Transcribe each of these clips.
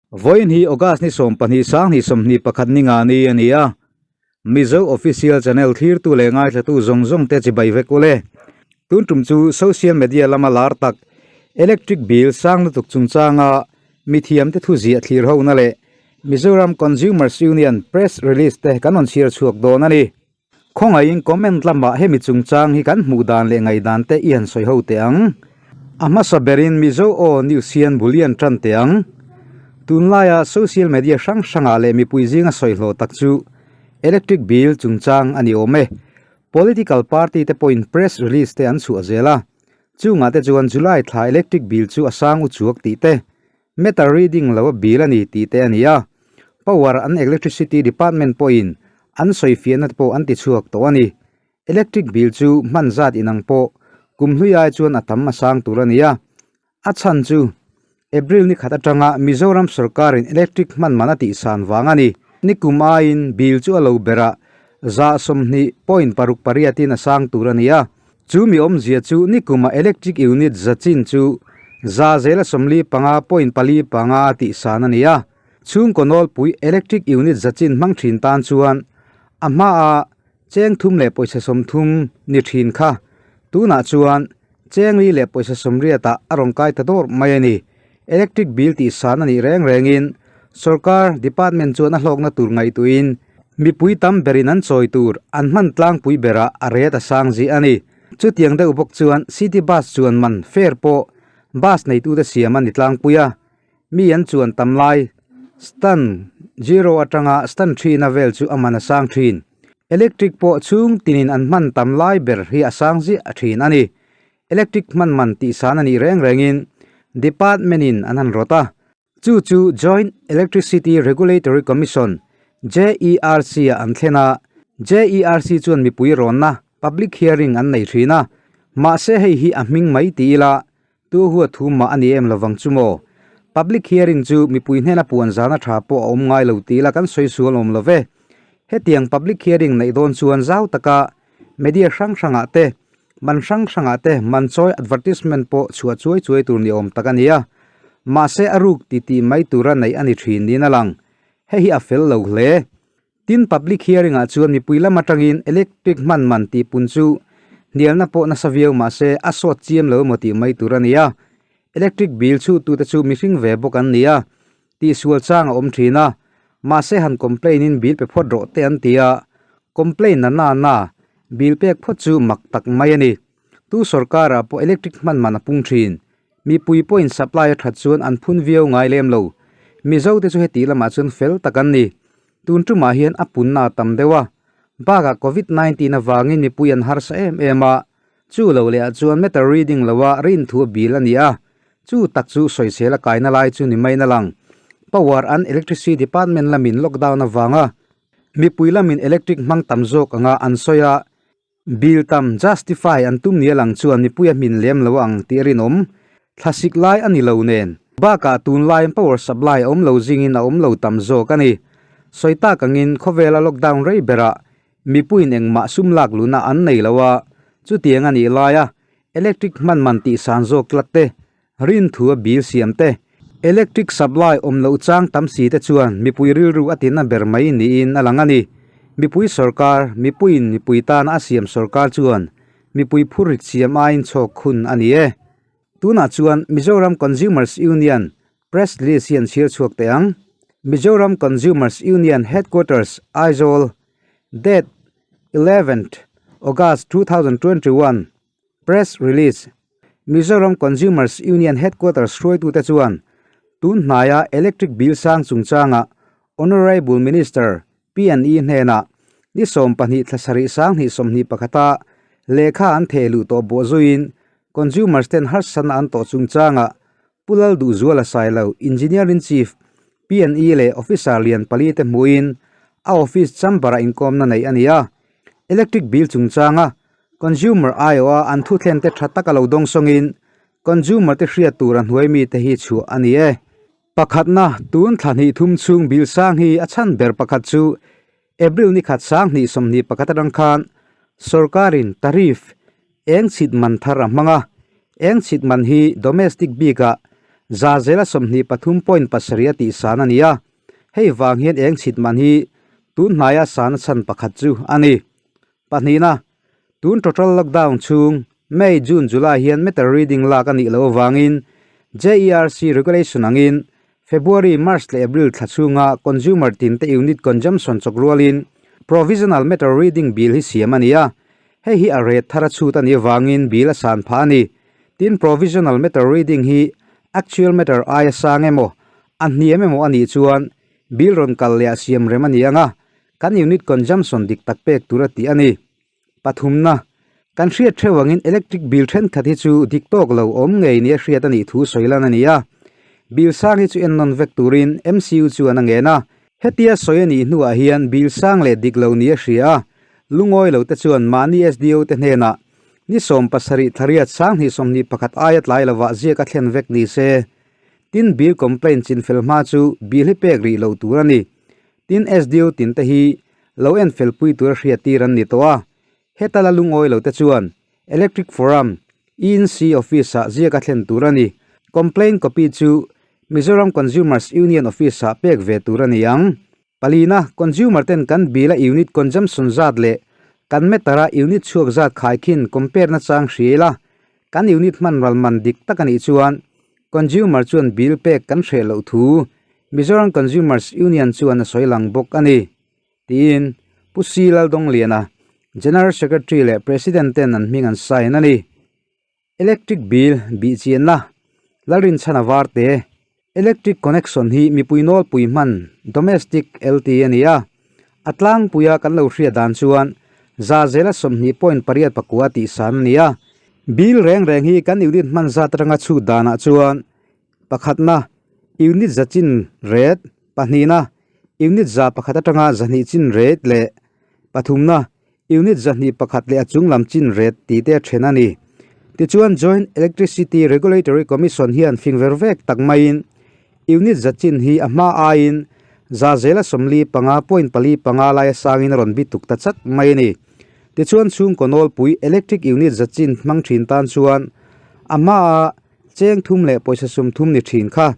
Vawiin hi August ni 12 sang 21 ni nga ni a ni a. Mizo Official Channel thlirtu leh ngaithlatu zawng zawng te chibai vek ule. Tun tum chu social media lama lar tak electric bill sang lutuk chungchanga mithiam te thu ziah thlir ho na leh Mizoram Consumers Union press release te kan rawn chhiar chhuak dawn a ni. Khawngaihin comment lamah hemi chungchang hi kan hmuh dan leh ngaihdan te i han sawi ho teh ang. A hmasa berin Mizo aw news hian bul i an tan teh ang. Tunlaia social media hrang hrangah leh mipui zinga sawi hlawh tak chu electric bill chungchang a ni awm e. Political party te pawhin press release te an chhuah zel a. Chungah te chuan July thla electric bill chu a sang u chuak tih te, meter reading lo a bill a ni tih te a ni a. Power and Electricity Department pawhin an sawi fiahna te pawh an ti chhuak tawh a ni. Electric bill chu hman zat inang pawh kum hlui ai chuan a tam a sang tur a ni a. A chhan chu April ni khat atanga Mizoram sorkarin electric hman man a tihsan vang a ni. Nikum aiin bill chu a lo berah 20.68 in a sang tur a ni a. Chu mi awmzia chu nikuma electric unit za chin chu 0.45.45 a tihsan a ni a. Chhungkaw nawlpui electric unit za chin hmang thin tan chuan a hmaa cheng thum leh pawisa 30 ni thin kha tunah chuan cheng li leh pawisa 80 ah a rawn kai ta dawr mai a ni. Electric bill tihsan a nih reng rengin sorkar department chuan a hlawkna tur ngaihtuhin mipui tam berin an chawi tur an hman tlangpui berah a ret a sang zih a ni. Chutiang deuh bawk chuan city bus chuan man fare pawh bus neitute siam a ni tlangpui a. Mi an chuan tam lai stand zero atanga stand thina vel chu a man a sang thin. Electric pawh chhung tinin an hman tam lai ber hi a sang ziah a thin a ni. Electric hman man tihsan a nih reng rengin department in an han rawt a. Chu chu Joint Electricity Regulatory Commission, JERC ah an thlen a. JERC chuan mipui rawnna, public hearing, an nei thin a. Mahse hei hi a hming mai ti ila Tu hua thu mah a ni em lovang chu maw? Public hearing chu mipui hnena puan zana tha pawh a awm ngai lo tih ila kan sawi sual awm lo ve. Hetiang public hearing neih dawn chuan zau taka media hrang hrangah te, man hrang hrangah te man chawi advertisement pawh chhuah chuai chuai tur ni awm tak a ni a. Mahse a ruk ti tih mai tura neih a ni thin niin a lang. Hei hi a fel lo hle. Tin public hearing ah chuan mipui lam atangin electric hman man tih pun chu hnialna pawh nasa viau mahse a sawt chiam lo emaw tih mai tur a ni a. Electric bill chhuhtute chu mihring ve bawk an ni a, tihsual chang a awm thin a. Mahse han complain in bill pe phawt rawh te an ti a, complain na na na bill pek phawt chu mak tak mai a ni. Tu sorkarah pawh electric hman man a pung thin. Mipui pawhin supply a that chuan an phun viau ngai lem lo. Mizo te chu heti lamah chuan fel tak an ni. Tun tumah hian a punna a tam deuh a, bakah Covid 19 avangin mipui an harsa em em a, chu lo leh ah chuan meter reading lo a rinthu a bil a ni a, chu tak chu sawisel a kaina lai chu ni maiin a lang. Power and Electricity Department lamin lockdown avanga mipui lamin electric hmang tam zawk anga an sawi a, Bill tam justify an tum ni a lang chuan mipui a hmin lem lo ang tih a rinawm. Thlasik lai a ni lo nen. Bakah tunlaiin power supply a awm lo zingin a awm lo tam zawk a ni. Sawi tak angin khawvela lockdown rei berah mipuiin engmah sum lak luhna an nei lo a, chutiang a nih laia electric hman man tihsan zawk tlat te, rinthu a bill siam te, electric supply awm loh chang tam si te chuan mipui rilru a tina ber mai niin a lang a ni. Mipui sorkar, mipuiin mipui tana a siam sorkar chuan mipui phurrit siam aiin chhawk khun a ni e. Tunah chuan Mizoram Consumers Union press release hi an chhiar chhuak teh ang. Mizoram Consumers Union Headquarters, Aizawl, Date, 11th August 2021. Press Release, Mizoram Consumers Union Headquarters hruaitute chuan tun hnaia electric bill sang chungchanga Honourable Minister PNE hnenah ni 12 thla sarih sang hnih 21 a lehkha an theh luh tawh bawh zuiin consumers ten harsatna an tawh chungchanga Pu Lalduhzuala Sailo, Engineer-in-Chief, PNE leh Officer lian pali te hmuhin a office chamber-ah inkawmna neih a ni a. Electric bill chungchanga consumer aiawha an thuthlen te tha taka lo dawng sawngin consumer te hriat tur a hnuai mite hi chhuah a ni e. Pakhatna, tun thla hnih thum chhung bill sang hi a chhan ber pakhat chu April ni khat sang hnih 21 atang khan sorkarin tariff eng chhit man thar a hmang a, eng chhit man hi domestic bikah Zazela 23.7 a tih san a ni a, hei vang hian eng chhit man hi tun hnaia sana chhan pakhat chu a ni. Pahnihna, tun total lockdown chhung May, June, July hian meter reading lak a nih loh avangin JERC regulation angin February, March leh April thla chhunga consumer tinte unit consumption chawk rualin provisional meter reading bill hi siam a ni a, hei hi a rate thar a chhut a nih avangin bill a san phah a ni. Tin, provisional meter reading hi actual meter aia sang emaw, a hniam emaw a nih chuan bill rawn kal leh a siam rem a ni ang a, kan unit consumption dik tak pek tur a tih a ni. Pathumna, kan hriat theuh angin electric bill thenkhat hi chu dik tawk lo awm ngei nia hriat a nih thu sawi lan a ni a. Bill sang hi chu ennawn vek turin MCU chuan a ngen a. Hetia sawi a nih hnuah hian bill sang leh dik lo nia hria a, lungawi lo te chuan mahni SDO te hnenah ni 70 thlariat 2021 aia tlai lovah ziak a thlen vek ni se. Tin, bill complaint chinfel hma chu bill hi pek rih loh tur a ni. Tin, SDO tin te hi lo en fel pui tura hriat tir an ni tawh a, heta la lungawi lo te chuan Electric Forum, ENC Office ah ziak a thlen tur a ni. Complaint copy chu Mizoram Consumers Union Office ah pek ve tur a ni ang. Palina, Consumer ten kan bill a unit consumption zat leh kan meter a unit chhuak zat khaikhin compare na chang hria ila, kan unit hman ral man dik tak a nih chuan Consumer chuan bill pek kan hreh loh thu Mizoram Consumers Union chuan a sawi lang bawk a ni, tiin Pu C Laldawngliana, General Secretary leh President ten an hming an sign a ni. Electric bill bih chianna Lalrinchhana Varte, Electric connection hi mipui nawlpui hman domestic LT a ni a, a tlangpuia kan lo hriat dan chuan za zela 20.8 tih san a ni a. Bill reng reng hi kan unit hman zat atanga chhut danah chuan pakhatna unit za chin rate, pahnihna unit za pakhat atanga zahnih chin rate leh pathumna unit zahnih pakhat leh a chung lam chin rate tih te a then a ni. Tichuan Joint Electricity Regulatory Commission hian fing ver vek tak maiin unit za chin hi a hma aiin za zela 45.45 laia sangin a rawn bi tuk ta chat mai a ni. Tichuan chhungkaw nawlpui electric unit za chin hmang thin tan chuan a hmaa cheng thum leh pawisa 30 ni thin kha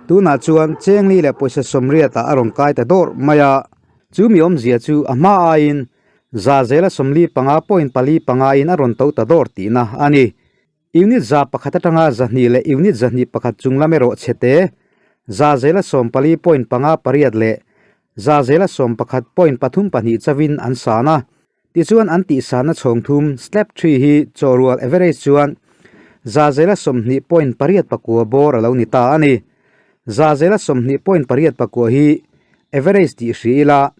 tunah chuan cheng li leh pawisa 80 ah a rawn kai ta dawrh mai a. Chu mi awmzia chu a hma aiin za zela 45.45 in a rawn to ta dawrh tihna a ni. Unit za pakhat atanga zahnih leh unit zahnih pakhat chung lam erawh chhete za zela 14.58 leh za zela 11.32 chauhin an san a. Tichuan an tihsanna chhawng thum slab 3 hi chawhrual average chuan za zela 20.89 bawr a lo ni ta a ni. Za zela 20.89 hi average tih hri ila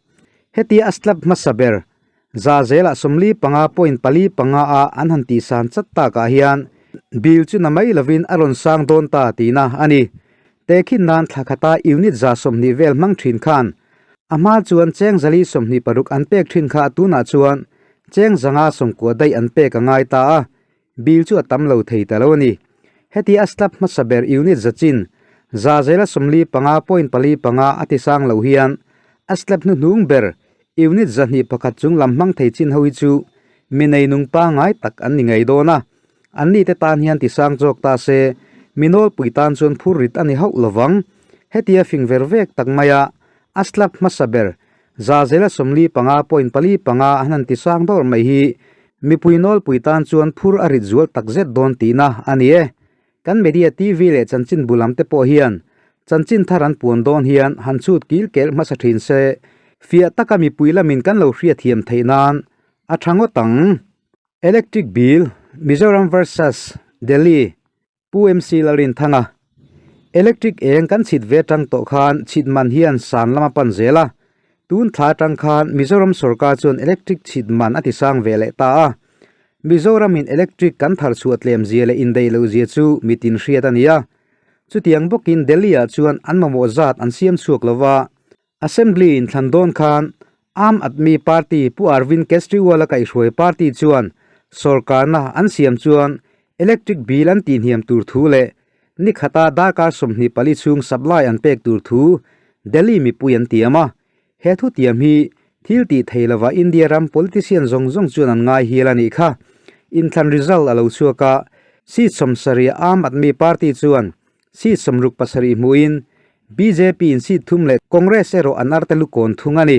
hetia a slab hmasa ber za zela 45.45 a an han tihsan chat takah hian bill chu na mai lovin a rawn sang dawn ta tihna a ni. Tehkhin nan thla khata unit za 20 vel hmang thin khan a hma chuan cheng zali 26 an pek thin kha tunah chuan cheng zanga 90 daih an pek a ngai ta a, bill chu a tam lo thei ta lo a ni. Heti a slab hmasa ber unit za chin za zela 45.45 a ti sang lo hian a slab hnuhnung ber unit zahnih pakhat chung lam hmang thei chin ho hi chu mi nei nung pangai tak an ni ngei dawn a. An ni te tan hian ti sang zawk ta se mi nawlpui tan chuan phur rit a ni hauh lovang. Hetia fing ver vek tak maia a slab hmasa ber za zela 45.45 an han ti sang dawr mai hi mipui nawlpui tan chuan phur a rit zual tak zet dawn tihna a ni e. Kan media TV leh chanchin bu lam te pawh hian chanchin thar an puan dawn hian han chhut kil kel hmasa thin se fiah taka mipui lamin kan lo hriat thiam theih nan a tha ngawt ang. Electric bill Mizoram versus Delhi Pu MC Lalrinthanga Electric eng kan chhit ve tang tawh khan chhit man hian san lama pan zel a, tun thla atang khan Mizoram sorkar chuan electric chhit man a ti sang ve leh ta a. Mizoramin electric kan thar chhuah tlem zia leh indaih loh zia chu mitin hriat a ni a. Chutiang bawkin Delhi-ah chuan an mamawh zat an siam chhuak lo va, Assembly in thlan dawn khan Aam Aadmi Party Pu Arvind Kejriwal a kaihhruai party chuan sorkarna an siam chuan electric bill an tihhniam tur thu leh ni khata darkar 24 chhung supply an pek tur thu Delhi mipui an tiam a. He thu tiam hi thil tih thei lova India ram politician zawng zawng chuan an ngai hial a nih kha. Inthlan result a lo chhuak a, seat 70 Aam Aadmi Party chuan. Seat 67 hmuhin bjp in seat thum leh Congress erawh an arte lukawn thung a ni.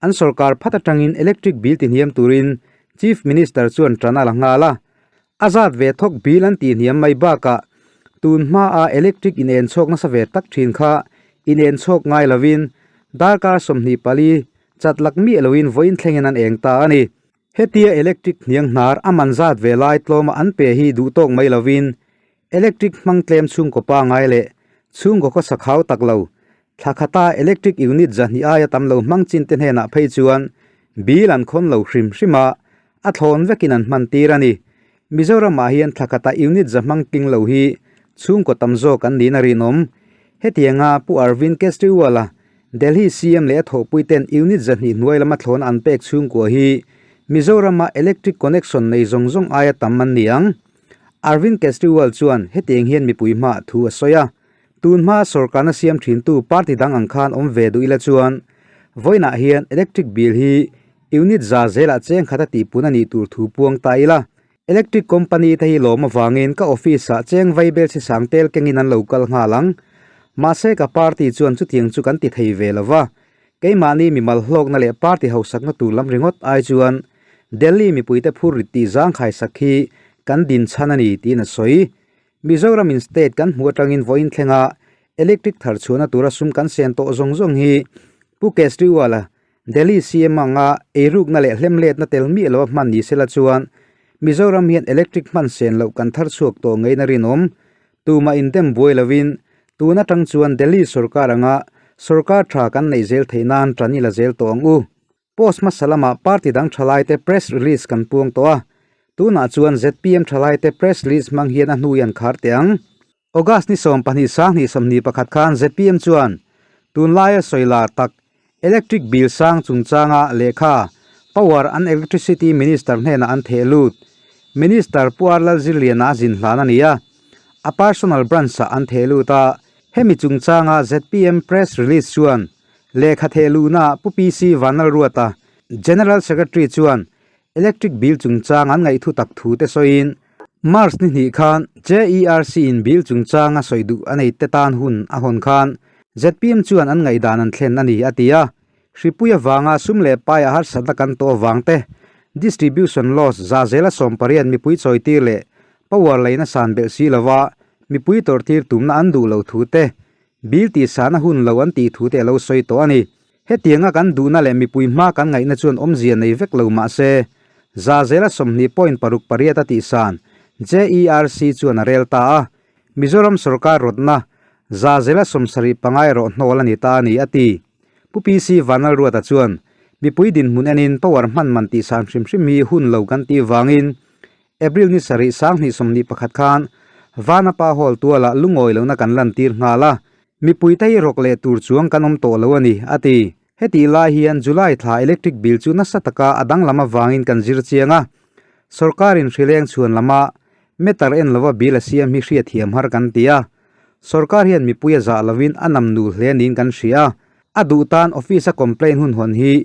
An sorkar phat atangin electric bill tihniam turin Chief Minister chuan tan a la nghal a. A zat ve thawk bill an tihniam mai bakah tun hmaa electric inen chhawk nasa ve tak thin kha inen chhawk ngai lovin darkar 24 chat lak miah loin vawiin thlengin an eng ta a ni. Hetia electric hniang hnar a man zat ve lai tlawma an pe hi duh tawk mai lovin electric hmang tlem chhungkaw pangai leh chhungkaw khawsa khau tak lo thla khata electric unit 200 aia tam lo hmang chin te hnenah phei chuan bill an khawn lo hrim hrim a, a thlawn vekin an hman tir a ni. Mizoramah hian thla khata unit za hmang tling lo hi chhungkaw tam zawk an niin a rinawm. Hetianga Pu Arvind Kejriwal-a Delhi CM leh a thawhpuiten unit 200 hnuai lama thlawn an pek chhungkua hi Mizorama electric connection nei zawng zawng aia tam an ni ang. Arvind Kejriwal chuan hetiang hian mipui hmaah thu a sawi a, Tun hmaa sorkarna siam thintu party dang ang khan awm ve duh ila chuan vawiinah hian electric bill hi unit za zelah cheng khat a tihpun a nih tur thu puang ta ila. Electric company te hi lawm avangin ka office ah cheng vaibel chi sang tel kengin an lo kal nghal ang. Mahse ka party chuan chutiang chu kan ti thei ve lova. Keimahni mimal hlawkna leh party hausakna tur lam ringawt ai chuan Delhi mipuite phur rit tih zangkhai sak hi kan din chhan a ni tiin a sawi. Mizoram in state kan hmuh atangin vawiin thlenga electric thar chhuahna tura sum kan sen tawh zawng zawng hi Pu Kejriwal-a Delhi CM anga eirukna leh hlemletna tel miah lo a hman ni sela chuan Mizoram hian electric hman sen loh kan thar chhuak tawh ngeiin a rinawm. Tumah indem buai lovin tun atang chuan Delhi sorkar anga sorkar tha kan neih zel theih nan tan i la zel tawh ang u. Post hmasa lamah party dang thalaite press release kan puang tawh a, tunah chuan zpm thalaite press release hmang hian a hnui an khar teh ang. August ni 12 sang hnih 21 khan zpm chuan tunlaia sawi lar tak electric bill sang chungchanga lehkha Power and Electricity Minister hnenah an theh lut. Minister Pu R Lalzirliana a zin hlan a ni a, a personal branch-ah an theh lut a, hemi chungchanga zpm press release chuan Lehkha theh luhnaah Pu PC Vanlalruata, General Secretary chuan Electric Bill chungchang an ngaihthu tak thu te sawiin, March ni hnih khan JERC in bill chungchang a sawi duh a nei te tan hun a hawn khan zpm chuan an ngaihdan an thlen a ni a ti a. Hripui avanga sum leh paia harsatna kan tawh avang te, distribution loss za zela 18 mipui chawitir leh power leina san belh si lova mipui tawrhtir tumna an duh lo thu te, Bill tihsahna hun lo an tih thu te a lo sawi tawh a ni. Hetianga kan duhna leh mipui hma kan ngaihna chuan awmzia nei vek lo mah se, za zela 20.68 a tihsan JERC chuan a rel ta a, Mizoram sorkar rawtna za zela 75 erawh hnawl a ni ta a ni, a ti. Pu PC Vanlalruata chuan, Mipui dinhmun enin power hman man tihsan hrim hrim hi hun lo kan tih vangin April ni sarih sang hnih 21 khan Vanapa Hall tualah lungawi lohna kan lantir nghal a, mipui te hi rawk leh tur chuang kan awm tawh lo a ni, a ti. Hetih lai hian July thla electric bill chu nasa taka a danglam avangin kan zir chiang a, sorkarin hrileng chhuan lama meter en lova bill a siam hi hriatthiam har kan ti a, sorkar hian mipui a zah lovin a nam nul hle niin kan hria a, a duh tan office a complaint hun hawn hi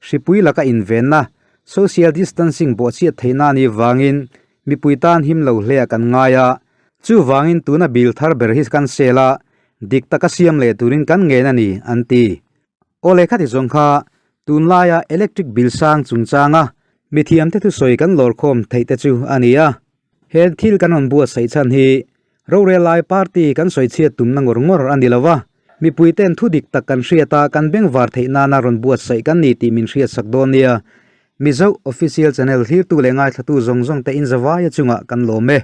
Hripui laka invenna, social distancing bawhchhiat theihna a nih vangin mipui tan him lo hle a kan ngai a. Chuvangin tuna bill thar ber hi kan sel a, dik taka siam leh turin kan ngen a ni, an ti. Aw lehkha ti zawng kha tunlaia electric bill sang chungchanga mithiamte thusawi kan lawrkhawm theih te chu a ni a. He thil kan rawn buatsaih chhan hi Rorel lai party kan sawi chhiat tumna ngawr ngawr a ni lo va, mipui ten thu dik tak kan hriat a, kan bengvar theih nana rawn buatsaih kan ni tih min hriatsak dawn nia. Mizo Official Channel thlirtu leh ngaithlatu zawng zawng te inzavaia chungah kan lawm e.